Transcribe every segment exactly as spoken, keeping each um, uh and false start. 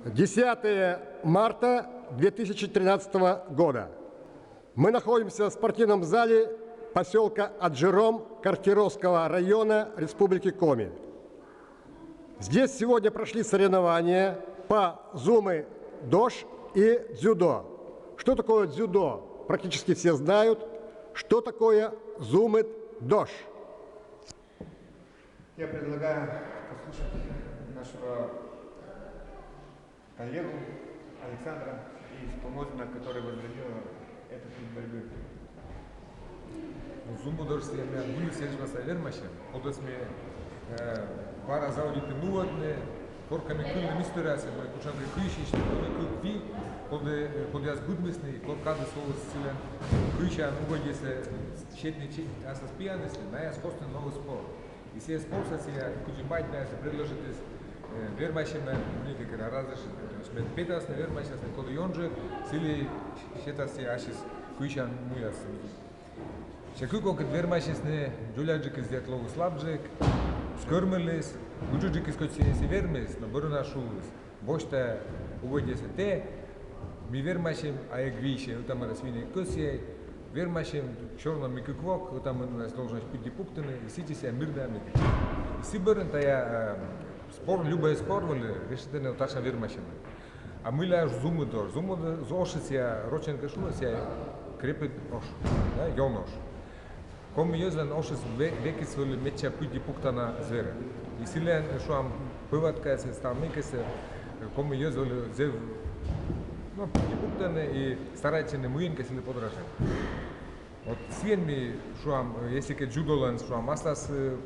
Десятое марта две тысячи тринадцатого года. Мы находимся в спортивном зале поселка Аджиром Картировского района Республики Коми. Здесь сегодня прошли соревнования по зумы дош и дзюдо. Что такое дзюдо? Практически все знают. Что такое зумы дош? Я предлагаю послушать нашего коллегу Александра из Помозина, который возродил этот вид борьбы. Зумы дош сійӧ миян выльысь сэтшӧмсянь вермасьӧм, кодӧс ми бара заводитім нуӧдны, коркӧ ми кылім историясӧ, мый кутшӧмкӧ кыйсьысь, коді кык ви, коді, э, кодъяс быдмисны, кор кадыс оліс сылӧн кыйсян угодьясӧ сетны, че-, асас пиянысьны, найӧс кості новый спорт. И сійӧ спортсӧ сійӧ, кыдзи мать найӧс предложитіс, э, вермасьӧмӧн, мыйкӧ кӧ разрешитны. То есть мед петасны, вермасясны, коді ёнджык, сылы сетас сійӧ ассьыс кыйсян муяс. Сійӧ кык окота вермасисны, дзоляджыкыс, дерт, лои слабджык, скӧрмыліс, гыджыдджыкыс кӧть сійӧс и вермис, но бӧрынас шуліс: босьтӧй угодьясӧ тэ, ми вермасим, а эг висьӧй, ӧта-мӧдӧс вины эг кӧсйӧй, вермасим, всё равно ми кык вок, ӧта-мӧднас должность пыдди пуктыны, и сідзи сійӧ мирнӧ медым. И сы бӧрын тайӧ, э, спор, любӧй спор вӧлі решитӧны вот татшӧм вермасьӧмӧн. А мыйла зумы дош? Зумы дош, ошыс сійӧ, рочӧн кӧ шуны, сійӧ крепыд ош, да, ён ош. Коми йӧзлӧн ошыс ве-, векыс вӧлі медся пыдди пуктана зверӧ. И сылӧн, шуам, повадкаясыс, там мыйкӧыс, коми йӧз вӧлі зэв, ну, пыдди пуктӧны и старайтчӧны мыйӧнкӧ сылы подражать. Вот сійӧн ми, шуам, если кӧ дзюдолӧн, шуам, аслас, э,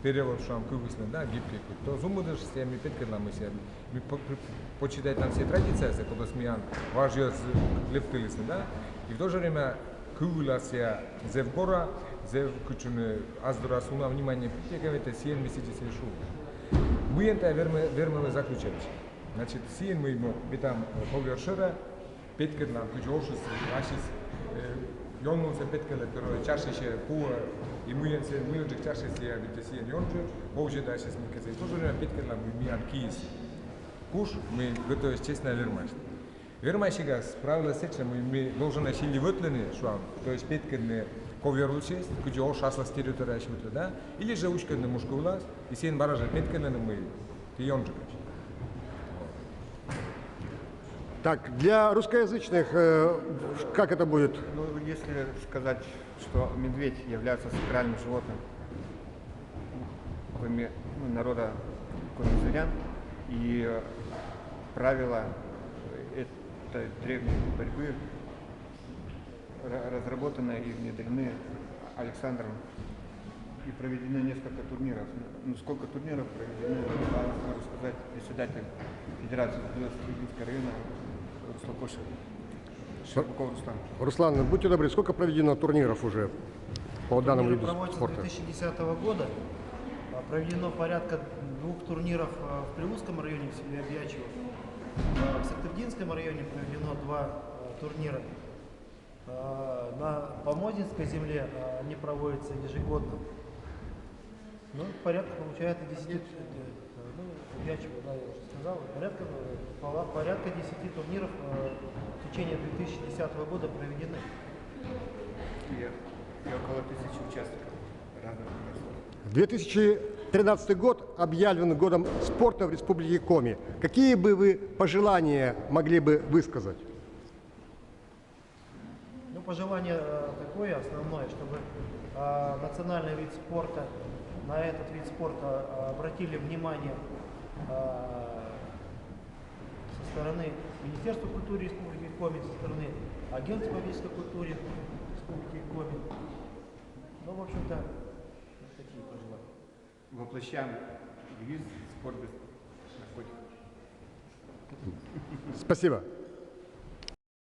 перевод, шуам, кывйыслӧн, да, гибкӧй кыв, то зумы дош сійӧ ми петкӧдлам, мый сійӧ, ми по-, по-, почитайтам сійӧ традициясӧ, кодӧс миян важ йӧз лэптылісны, да, и в то же время кыв вылас сійӧ зэв гора, зэв кутшӧмкӧ ас дорас уна внимание пуктӧ кӧ, ведь сійӧн ми сідзи сійӧс шуам. Мыйӧн тайӧ вермӧ-, вермӧмӧй заключайтчӧ? Значит, сійӧн ми, ну, петам, э, ковёр шӧрӧ, петкӧдлам, кыдзи ошыс ассьыс, э, ёнлунсӧ петкӧдлӧ, первой чашйысьӧ пуӧ, и мыйӧн сійӧ, мыйӧнджык чашйыс сійӧ, ведь сійӧн ёнджык, повзьӧдӧ ассьыс мыйкӧсӧ, и в то же время петкӧдлам, мый миян киыс куш, мый готовитчис честнӧя вермасьны. Вермасигас правилӧ сэтшӧм, мый ми долженӧсь или вӧтлыны, шуам, то есть петкӧдны ковёр вылысь, кыдзи ош аслас территорияысь вӧтлӧ, да, или же уськӧдны мушку вылас, и сійӧн бара жӧ петкӧдлыны, мый тэ ёнджыкӧсь. Так, для русскоязычных, э, как это будет? Ну, если сказать, что медведь является сакральным животным коми, ну, народа коми-зырян, и э, правила этой древней борьбы ра- разработаны и внедрены Александром, и проведены несколько турниров. Ну, сколько турниров проведено, могу сказать председатель Федерации дзюдо Сахалинского района Руслан Кошев. Щербаков Руслан. Руслан, будьте добры, сколько проведено турниров уже по данному Турнир виду проводится с спорта? две тысячи десятого года. А, проведено порядка двух турниров а, в Плевузском районе в селе Объячево. А, в Сыктывдинском районе проведено два а, турнира. А, На Помозинской земле а, они проводятся ежегодно. Ну, порядка получается десять, э, ну, Объячево, да, я уже сказал, порядка, э, пола- порядка десяти турниров э, в течение две тысячи десятого года проведены. И, и около тысячи участников разных возрастов. Две тысячи тринадцатый год объявлен годом спорта в Республике Коми. Какие бы вы пожелания могли бы высказать? Ну, пожелание э, такое основное, чтобы э, национальный вид спорта, на этот вид спорта э, обратили внимание э, со стороны Министерства культуры Республики Коми, со стороны Агентства по физической культуре Республики Коми. Ну, в общем-то, вот такие пожелания. Воплощаем девиз «Спорт без наркотиков». Спасибо.